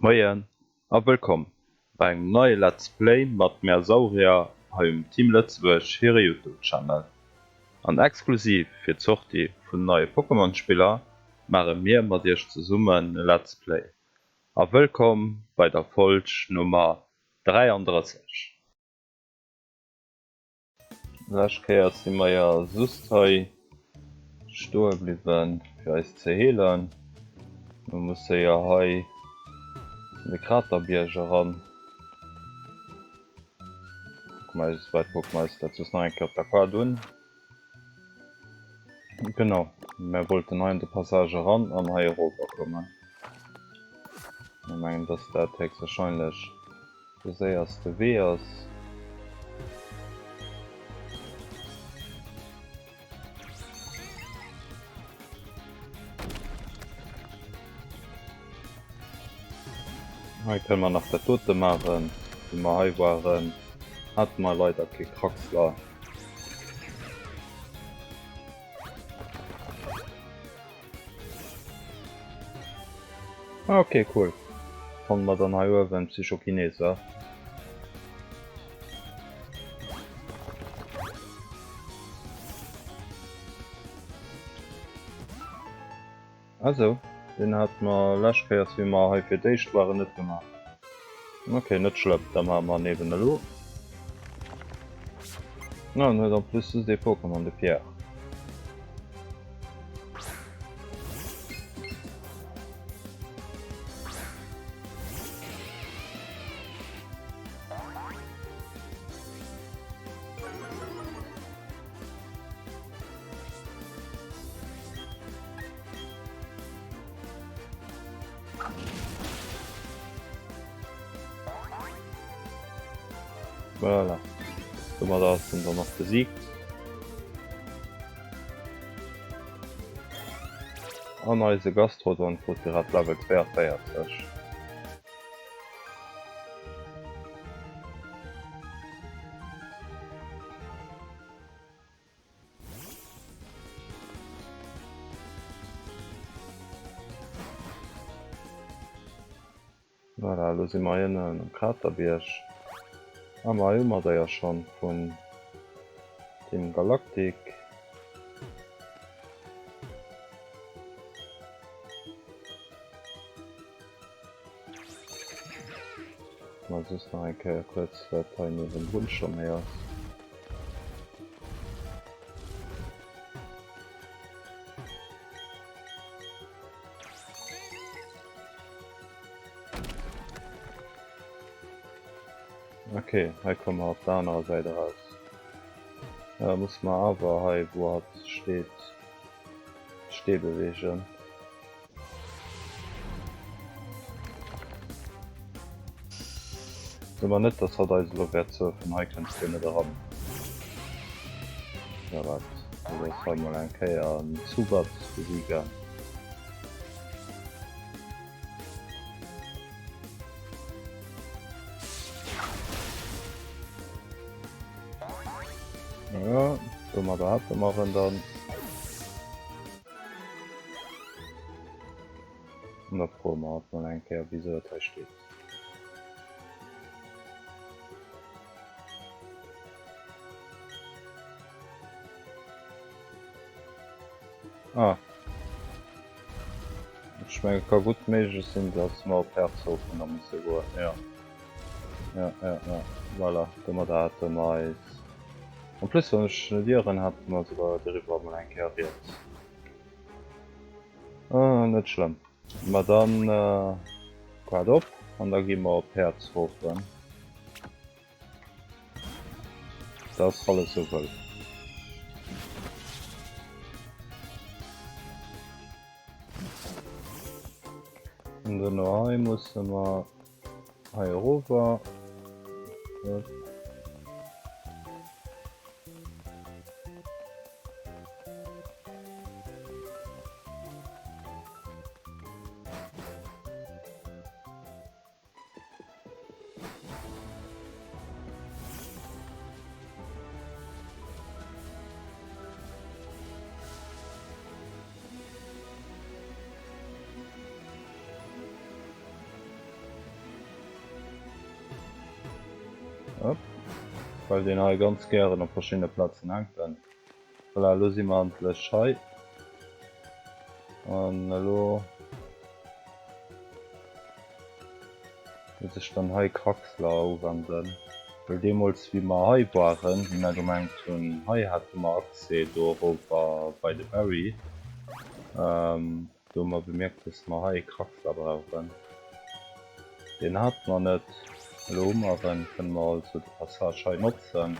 Moien a wëllkomm bei engem neie Let's Play mat mär Saurier hei um Team Lëtzebuerg hire Youtube Channel. An exklusiv fir d'Sortie vun neie Pokémon Spiller maache mir mat iech zesummen e Let's Play. A wëllkomm bei der Folg Nummer 33. Lescht Kéier si mer jo just hei stoe bliwwen fir eis ze heelen. Mir musse jo hei an de Kraterbierg eran. Kucke mer eis, wat kucke mer eis dat soss nach eng Kéier op der Kaart un. Genau, mir wollten hei an de Passage eran an hei erover kommen. Mir mengen, dass dat héchstwahrscheinlech De séierste Wee ass. Hei kënne mer nach dat dote maachen. Wéi mer hei waren, hate mer leider kee Kraxler. Ah, okay, cool. Fanne mer dann hei uewen Psychokinese. Also, den hat mer lescht Kéiers, wéi mer hei fir d'éischt waren, net gemaach. Okay, net schlëmm, da maache mer en eben elo. Na, en huet en plus just ee Pokémon, de Pierre. Voilà. Domat ass en dann och besiegt. An eise Gastrodon krut grad Level 42. Voilà, elo si mer ënnen um Kraterbierg. A ma hei hu mer der jo schonn vun Team Galactic. Mal soss nach eng Kéier kuerz wat hei niewendrun scho méi ass. Okay, hei komme mer op der anerer Säit eraus. Da muss mer awer hei wou hatt steet d'Stee beweegen. So mer net dass hatt eis elo wäert surfen, hei kënns de net eran. Ja wat, do ass hei mol eng Kéier en Zubat besiegen. Ja, domadder hate mer en dann. An da froe mer hatt mol eng Kéier wisou et hei steet. Ah. Ech menge ka gutt méiglech sinn, datt mer op Herzhofen da musse goen. Ja. Ja, ja, ja. Voilà, domadder hate mer eis. En plus, wann ech net ieren, hate mer souguer doriwwer emol eng Kéier rieds. Ah, net schlëmm. Ma dann Quart op an da gi mer op Herzhofen. Dat ass alles sou wëll. An duerno hei musse mer hei erover. Bleift een hei ganz gären op verschiddene Plazen hänken. Voilà, elo si mer endlech hei. An elo muss ech dann hei Kraxler uwenden. Well deemools wéi mer hei waren, wéi mer gemengt hunn, hei hate mer Accès do erower bei de Barry, do hu mer bemierkt, dass mer hei e Kraxler brauchen. Deen hate mer net, elo hu mer en, kënne mer also de Passage hei notzen.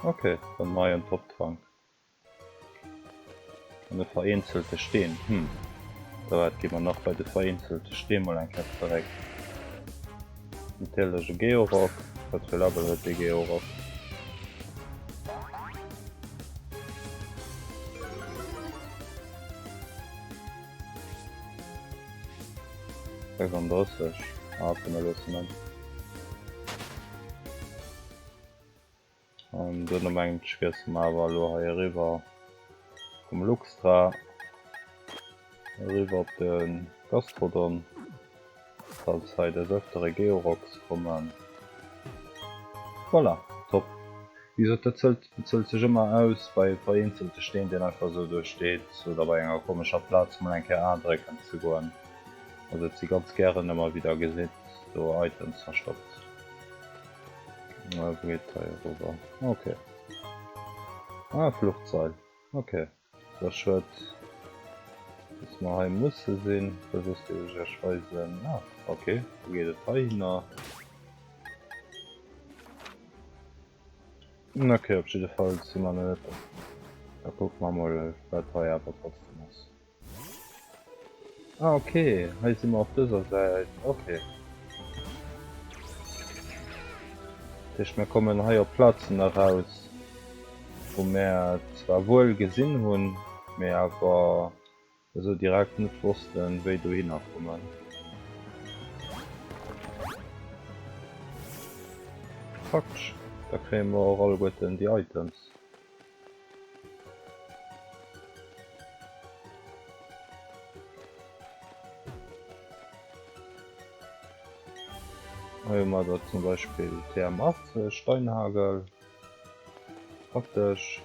Ok, dann hei en Top-Trank. An e vereenzelte Steen. Hm, da wat gi mer nach bei de vereenzelte Steen mol eng Kéier zeréck. Natierlech e Georock. Wat fir Level huet dee Georock? 36 ah komm mir loossen en. An duerno mengen ech wiessele mer awer elo hei eriwwer vum Luxtra eriwwer op de Gastrodon, falls hei des Ëftere Georoks kommen. Voilà, top. Wéi gesot, dat zëlt bezuelt sech ëmmer aus bei vereenzelte Steen deen einfach esou do steet oder bei enger komescher Plaz mol eng Kéier A drécken ze goen. Also et si ganz gären ëmmer wieder gesitt do Items verstoppt. Wou geet hei eriwwer? Ok. Ah Fluchtseil. Ok. Et ass schued dass mer hei musse sinn, well soss géif ech iech weisen. Ah ok, wou geet et heihinner? Ok, op jidde Fall si mer nach net do. Da kucke mer mol wat hei awer trotzdem ass. Ah ok, hei si mer op dëser Säit, ok. Dat heescht mir kommen hei op Plazen eraus wou mär zwar wuel gesinn hunn, mee awer esou direkt net wossten wéi dohinner kommen. Praktesch, da kréie mer och alleguerten déi Items. Hei hu mer da zum Beispill TM80, Steinhagel. Praktesch.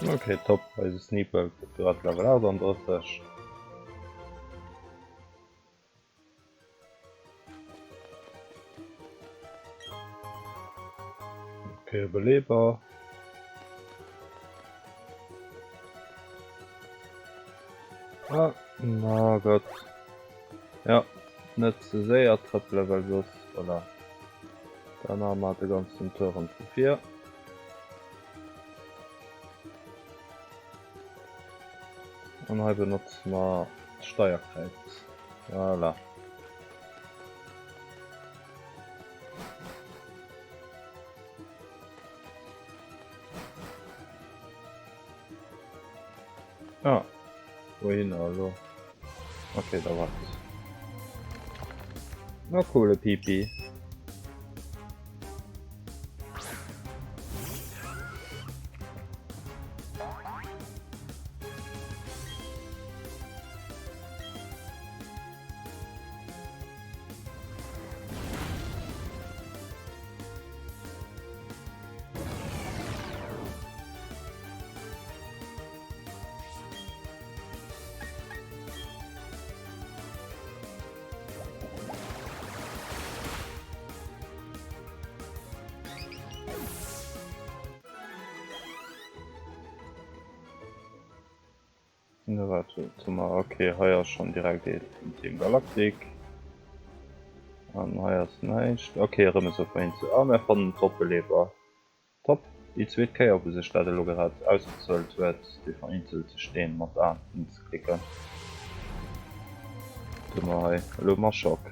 Okay, top, eise Sneeper gëtt grad Level 38. Okay, Beleber. Ah, na Gott. Ja, net ze séier trëppele, well soss, voilà. Dann haben wir de ganzen Tour erëm vu vir. An hei benotze mer d'Steierkräiz. Voilà. Ah, wohin elo? Okay, da wart. Na coole Pipi. Wat hu mer? Ok, hei ass schonn direkt ee vum Team Galactic. An hei ass näischt. Ok, erëm esou vereenzel. Ah, mär fannen d'Doppelleber. Top! Déi zweet Kéier wou sech dat elo grad ausbezuelt huet, déi vereenzelte Steen mat A unzeklicken. Wat hu mer hei elo? Maschock.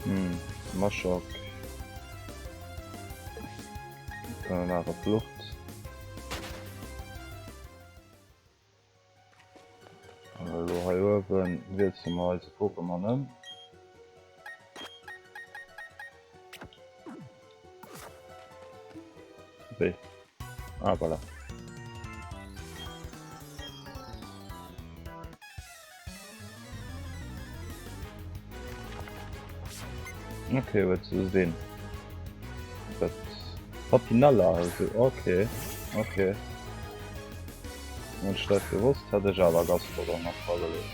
Hm, Maschock. Kann man awer Flucht. An elo hei uewen wiessele mer eise Pokémon ëm. Wéi? Ah, voilà. Okay, wat ass deen? Dat Papinella, also okay, okay. Wann ech dat gewosst hätt, ech awer Gastrodon nach dragelooss.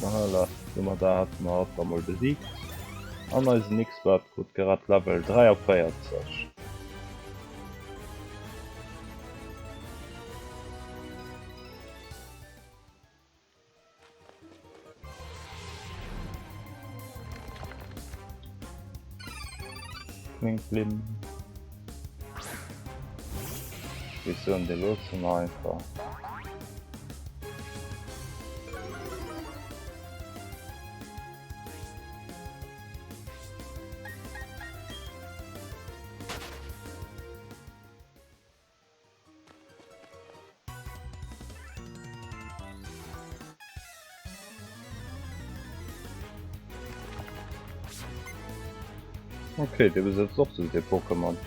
Voilà, domadder hate mer hatt da mol besiegt. An eisen X-Bart krut grad Level 43. Klinkblim. Wéi soen, dee loosse mer einfach. Okay, dee besëtzt och sou dee Pokémon.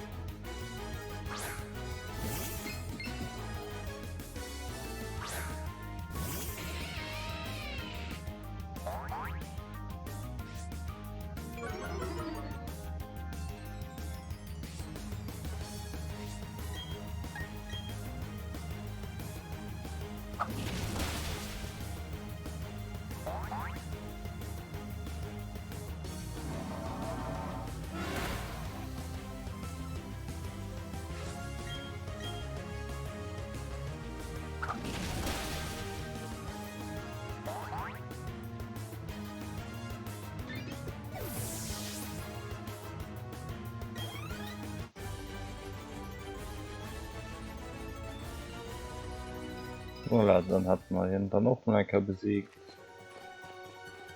Voilà, dann hätte mer hien dann och mol eng Kéier besiegt.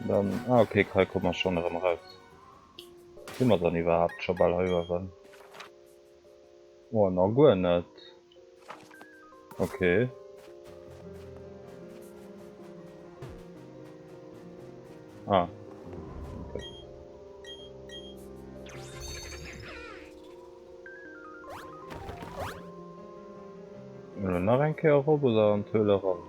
Dann, ah okay, hei komme mer schonn erëm eraus. Si mer dann iwwerhaapt scho bal hei uewen? Oh, nach guer net. Okay. Ah. Okay. Elo nach eng Kéier erop oder an d'Höhle eran?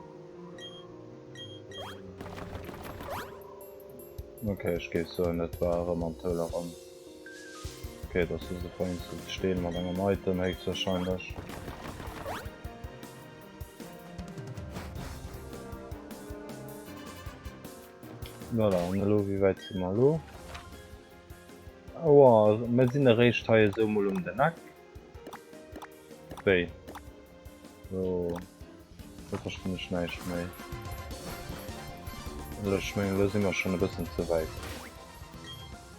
Okay, ech géif soen, et war erëm an d'Höhle eran. Okay, das ist e vereinzelt Steen mat engem Item héchstwahrscheinlech. Voilà, an elo, wéi wäit si mer elo? Aua, mir sinn eréischt hei esou mol um den Eck. Wéi? So, do verstinn ech näischt méi. Elo, ech mengen, elo si mer schonn e bëssen ze wäit.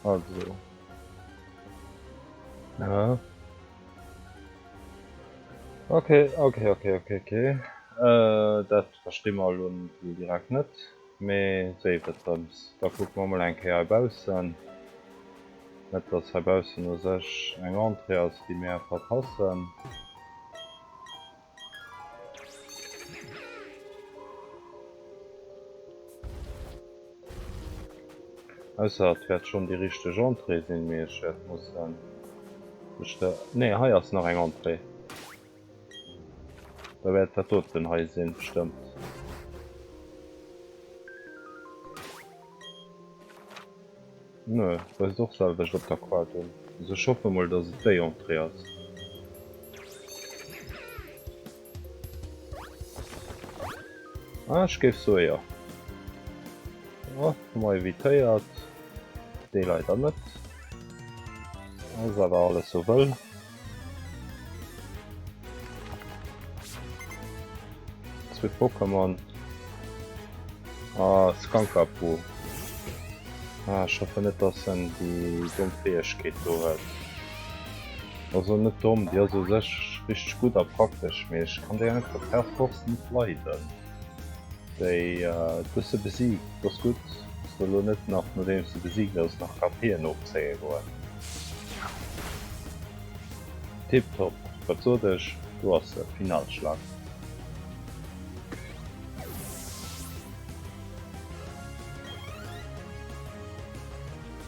Also. Ja. Okay, okay, okay, okay, okay. Äh, dat versti mer elo direkt net. Mee séif et drëms. Da kucke mer mol eng Kéier heibaussen. Net dass heibaussen u sech eng Entrée ass, déi mir verpassen. Ausser et wäert schonn déi richteg Entrée sinn, mee ech wäert mussen mech da. Nee, hei ass nach eng Entrée. Da wäert dat doten hei sinn, bestëmmt. Nö, weist och selwecht op der Quad un. Also ech hoffe mol dass et déi Entrée ass. Ah, ech géif soe jo. Oh, hu mer evitéiert. Déi leider net. Ass awer alles sou wëll. Zwee Pokémon. Ah, Skankapu. Ah, ech hoffen net, dass en déi domm Fäegkeet do huet. Also net domm, déi ass u sech richteg gutt a praktesch, mee ech kann déi einfach per force net leiden. Déi, du hues se besiegt, ass gutt, muss de elo net nach, nodeems se besiegt ass, nach KPen ofzéie goen. Tiptop, wat sot ech, do ass se, Finalschlag.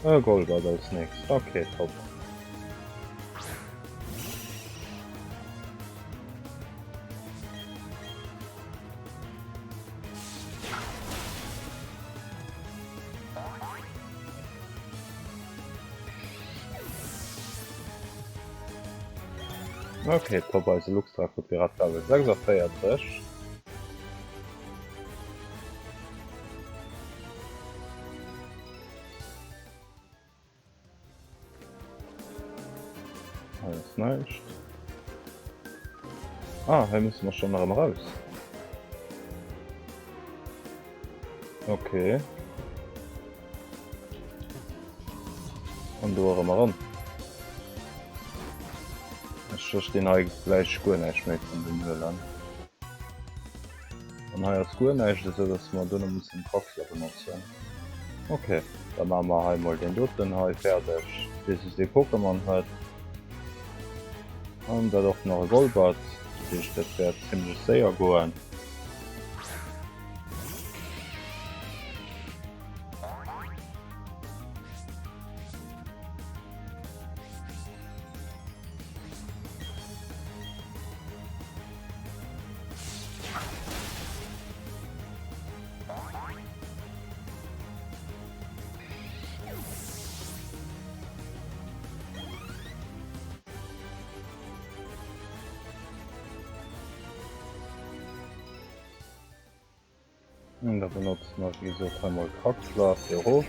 E Golbat als nächst, ok top. Ok, top, eise Luxtra krut grad Level 46. Hei ass näischt. Ah, hei musse mer schonn erëm eraus. Okay. An do erëm eran. Ech verstinn hei gläich guer näischt méi vun den Höhlen. An hei ass guer näischt, esou dass mer duerno mussen Kraxler benotzen. Ok, da maache mer hei mol deen doten hei fäerdeg, dee just ee Pokémon huet. An dat och nach e Golbat, dat heescht dat wäert zimlech séier goen. Da benotze mer wéi gesot hei mol Kraxler fir erof.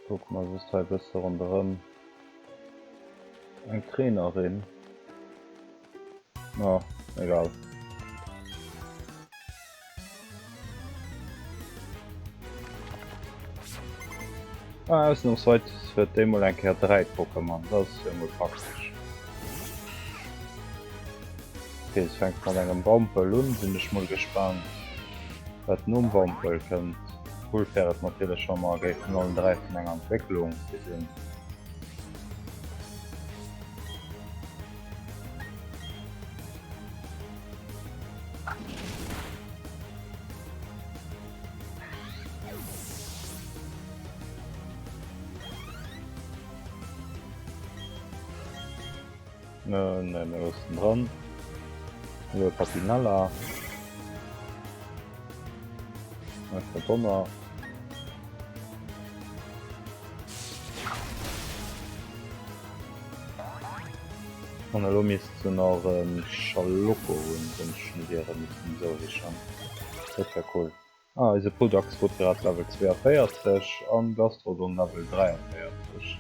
Kucke mer just hei e bësse ronderëm. Eng Trainerin. Ma egal. Ah, ausnahmsweis huet déi mol eng Kéier 3 Pokémon, dat ass jo mol praktesch. Okay, se fänkt mat engem Wampel un, sinn ech mol gespaant wat nom Wampel kënnt. Cool wär et natierlech wa mer géifen allen 3 vun enger Entwécklung gesinn. Ne, ne, mir loossen dran. Elo Papinella. Donner. An elo misst se nach e Schalocko hunn, wann ech net ieren, misst en esou heeschen. Dat wär cool. Ah, eise Podax krut grad Level 42 an Gastrodon Level 43.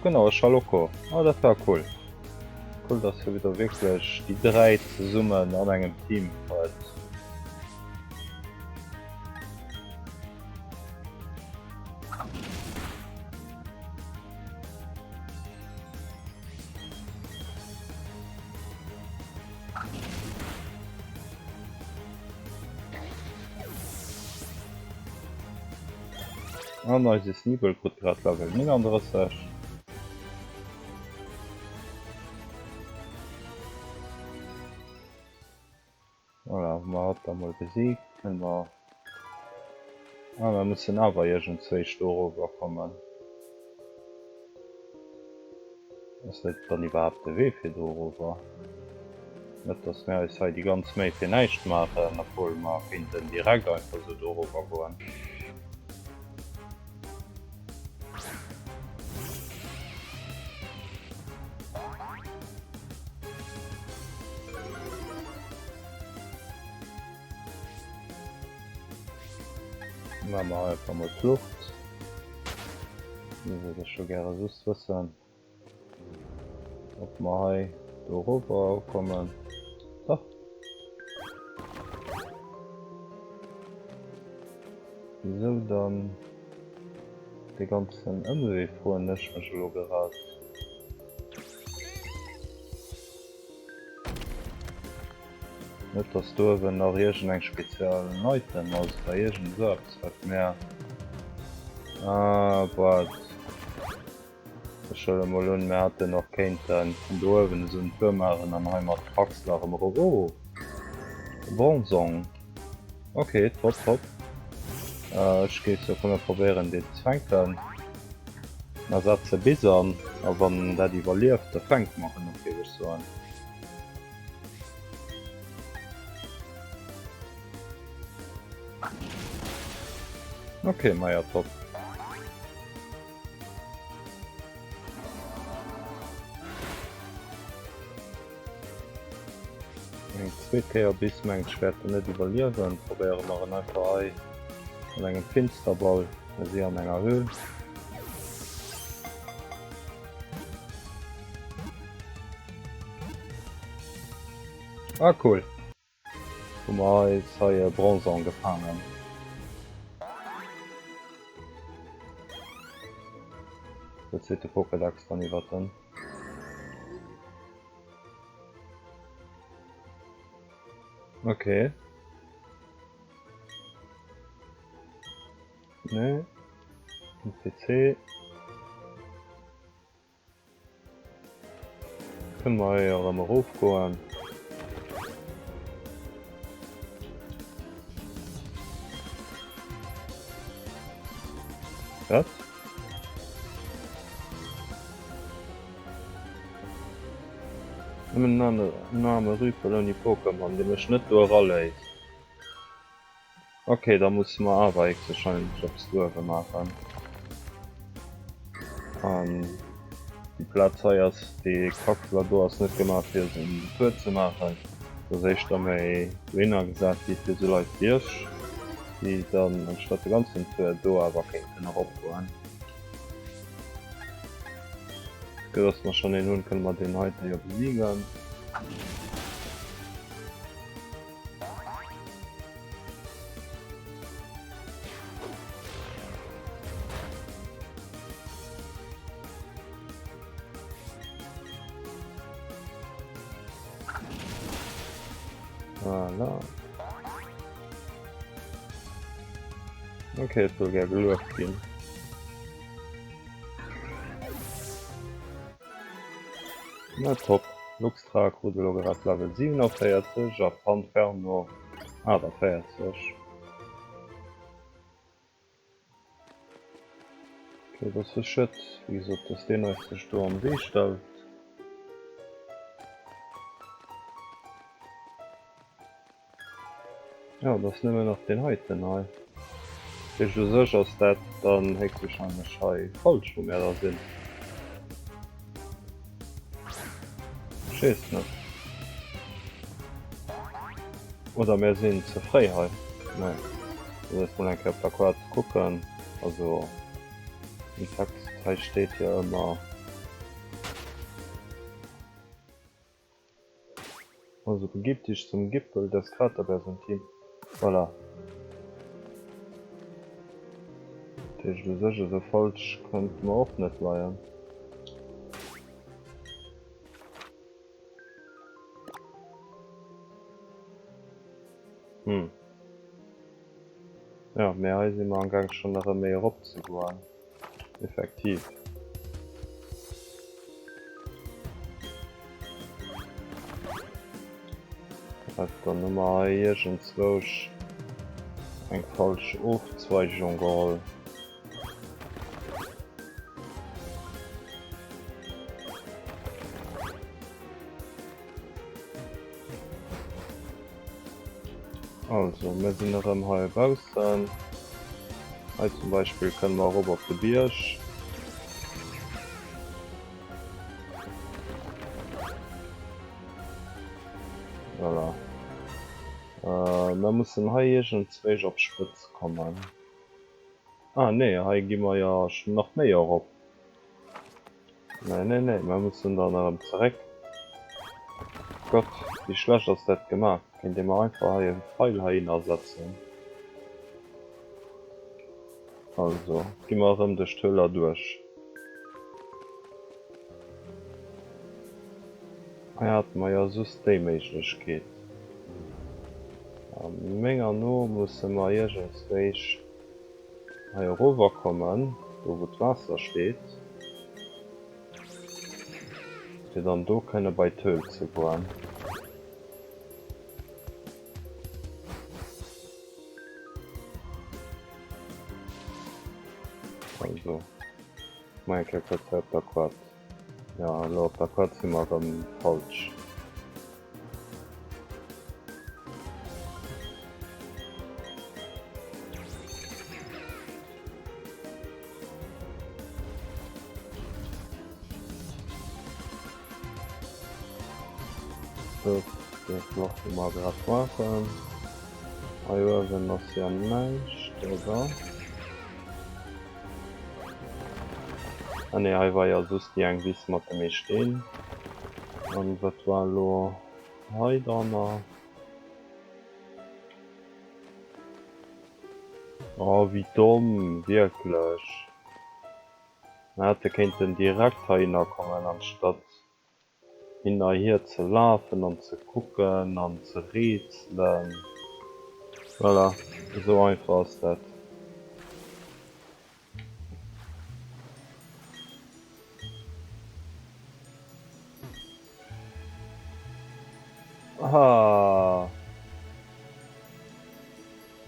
Genau, e Schalocko. Ah, dat war cool. Cool, dass hie wieder wierklech déi 3 zesummen an engem Team huet. An eise Sneebel krut grad Level 39. Voilà, hu mer hatt da mol besiegt, kënne mer, ah mer mussen awer iergendzwéisch do erower kommen. Ass dat dann iwwerhaapt de Wee fir do erower? Net dass mir eis hei déi ganz Méi fir näischt maachen, obwuel mer kéinten direkt einfach esou dorower goen. Maache mer einfach mol Flucht. Mir wëlle scho gäre soss wëssen. Ob mer hei dorower kommen? Dach. Wisou dann de ganzen Ëmwee, froen ech mech elo grad. Net dass do uewen nach iergend eng spezial Item ass oder iergend esou eppes wat mär. Ah, wat? Ech huelen mol un mir hätten och kéinten vun do uewen esou en Tour maachen an hei mat Kraxler erëm erof. Oh! E Bronzong. Ok, top, top. Ech géif soen, komm mir probéieren deen ze fänken. Mer setze bis an a wann dat iwwerlieft, da fänke mer en och, géif ech soen. Ok, maja top. Eng zweet Kéier bis mengt ech wäert en net iwwerliewen. Probéiere mer en einfach hei mat engem Finsterball. Mir si an enger Höhl. Ah cool. Hu mer eis hei e Bronzong gefaangen. De zweete Pokédex dann iwwert den. Okay. Nee. NPC. Kënne mer hei erëm erof goen. Wat? Nëmmen en aarme Rüpel ouni Pokémon, dee mech net do eraléisst. Ok, da musse mer awer héchstwahrscheinlech eppes do uewe maachen. An déi Plaz hei ass, dee Kraxler do ass net gemaach fir esou en Tour ze maachen. Dat ass éischter méi dohinner gesat gi fir esou Leit wéi ech, déi dann anstatt de ganzen Tour do awer kéinten eropgoen. Gutt dass mer schonn een hunn, kënne mer deen heite jo besiegen. Voilà. Okay, et soll gär gelueft ginn. Na top. Luxtra krut elo grad Level 47 a Panferno 48. Ok, dat ass e schued, wéi gesot, dass deen eis sech do am Wee stellt. Jo, et ass nëmmen nach deen heiten hei. Dat heescht, u sech ass dat dann héchstwahrscheinlech hei falsch, wou mir da sinn. Ech weess net. Oder mir sinn ze fréi hei. Nee. Looss eis mol eng Kéier op der Kaart kucken. Also, am Text hei steet jo ëmmer. Also begib dich zum Gipfel des Kraterbergs und Team. Voilà. Dat heescht u sech esou falsch kënnte mer och net leien. Hm. Jo, mee hei si mer amgaang schonn erëm méi erop ze goen. Effektiv. Wat, dann hu mer hei iergendzwousch eng falsch Ofzweigung geholl. Also, mir sinn erëm hei baussen. Hei zum Beispill kënne mer erop op de Bierg. Voilà. Mir mussen hei iergendzwéich op d'Spëtz kommen. Ah nee, hei gi mer jo nach méi erop. Nee, nee, nee, mer mussen dann erëm zeréck. Gott, wéi schlecht ass dat gemaach. Kéint ee mer einfach hei e Feil heihinner setzen. Also, gi mer erëm duerch d'Höhl erduerch. Hei hate mer jo soss déi Méiglechkeet. A menger no musse mer iergendswéich Hei erower kommen, do wou d'Waasser steet, fir dann do kënne bei d'Höhl ze goen. Also, mol eng Kéier kuerz hei op der Quad. Jo, elo op der Quad si mer erëm falsch. Dat Loch wou mer grad waren. Hei uewen ass jo näischt, oder? Ah nee, hei war jo soss déi eng Wiss mat de méi Steen. An wat war elo hei dann nach? Oh, wéi domm, wierklech. Mir hätte kéinten direkt heihinner kommen, anstatt hin a hier ze lafen an ze kucken an ze rätselen. Voilà, esou einfach ass dat. Aha!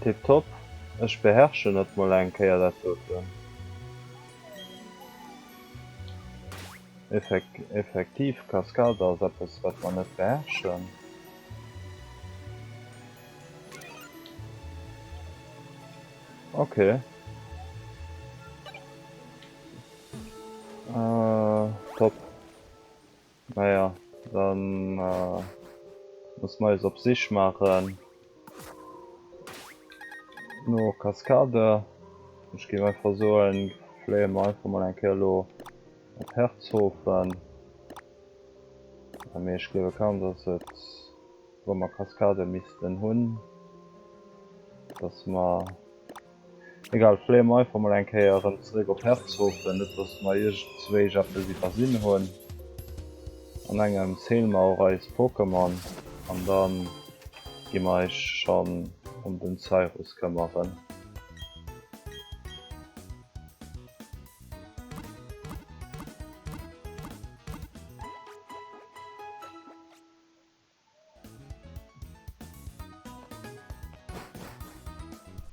Tiptop, ech beherrschen et mol eng Kéier dat doten. Effektiv, Kaskade ass eppes wat mer net beherrschen. Ok. Top. Naja, dann musse mer eis op Sich maachen no Kaskade. Ech géif einfach soen, fléie mer einfach mol eng Kéier elo op Herzhofen. Mee ech gleewe kaum, dass et, wa mer Kaskade missten hunn, dass mer. Egal, fléie mer einfach mol eng Kéier erëm zeréck op Herzhofen, net dass mer iergendzwéich eppes iwwersinn hunn. An engems heele mer och eis Pokémon an da gi mer eis schonn ëm den Cyrus këmmeren.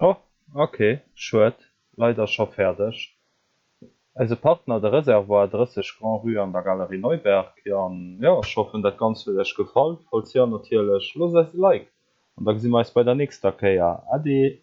Oh, ok, schued, leider scho fäerdeg. Eise Partner, de Reservoir 30 Grand Rue an der Galerie Neuberg. Jo, an jo, ech hoffen dat Ganzt huet Iech gefall. Falls jo, natierlech, loosst eis e Like an da gesi mer eis bei der nächster Kéier. Ade!